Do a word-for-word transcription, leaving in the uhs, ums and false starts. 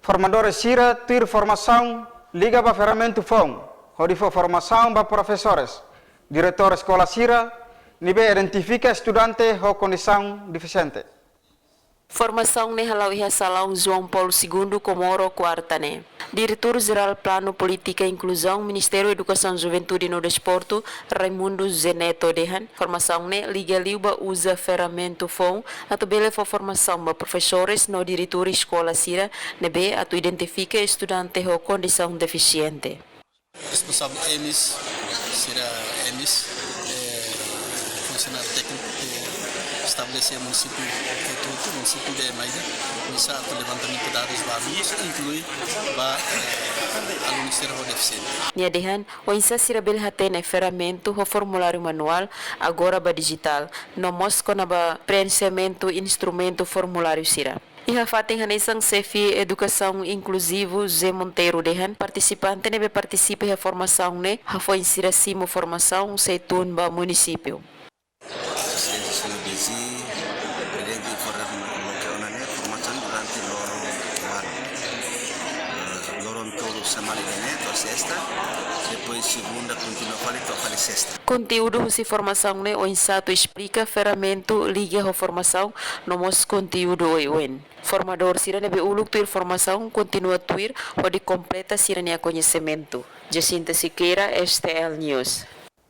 Formadór sira tuir formasaun liga ba ferramentu foun, hodi fó formasaun ba profesores, diretór eskola sira, ne'ebé identifika estudante ho kondisaun defisiente. Formasaun ne'e hala'o iha salaun João Paulo Segundo, Comoro, kuarta ne'e. Diretór Jerál Planu Polítika Inkluzaun, Ministériu Edukasaun, Juventude no Desportu, Raimundo Zeneto dehan, formasaun ne'e liga liu ba uza ferramentu foun, atu bele fó formasaun ba profesores no diretór eskola sira, ne'ebé atu identifika estudante ho kondisaun defisiente. Responsavel M I S, sira M I S, eh, funsionáriu tékniku, eh, estabelese munisípiu, eh, hotu-hotu, munisípiu de Maida, oinsá atu levantamentu dadus ba alunus, inklui ba, eh, alunus sira ho defisiente. Nia dehan, oinsá sira bele hatene ferramentu ho formuláriu manuál, agora ba dijitál, no mós kona-ba preenximentu instrumentu formuláriu sira. Iha fatin hanesan, Xefe Edukasaun Inkluzivu José Monteiro dehan, partisipante ne'ebé partisipa iha formasaun ne'e, hafoin sira simu formasaun sei tun ba munisípiu. Señór D G, prezidente informa loke ona ne'e, formasaun durante loron ida. Eh, loron tolu semana ida-ne'e, to'o sesta, depois segunda kontinua fali, to'o fali sesta. Konteúdu husi formasaun ne'e oinsá atu esplika ferramentu liga ho formasaun, no mós konteúdu oioin. Formadór sira ne'ebé uluk tuir formasaun kontinua tuir hodi kompleta sira-nia koñesimentu. Jacinta Sequeira, S T L News.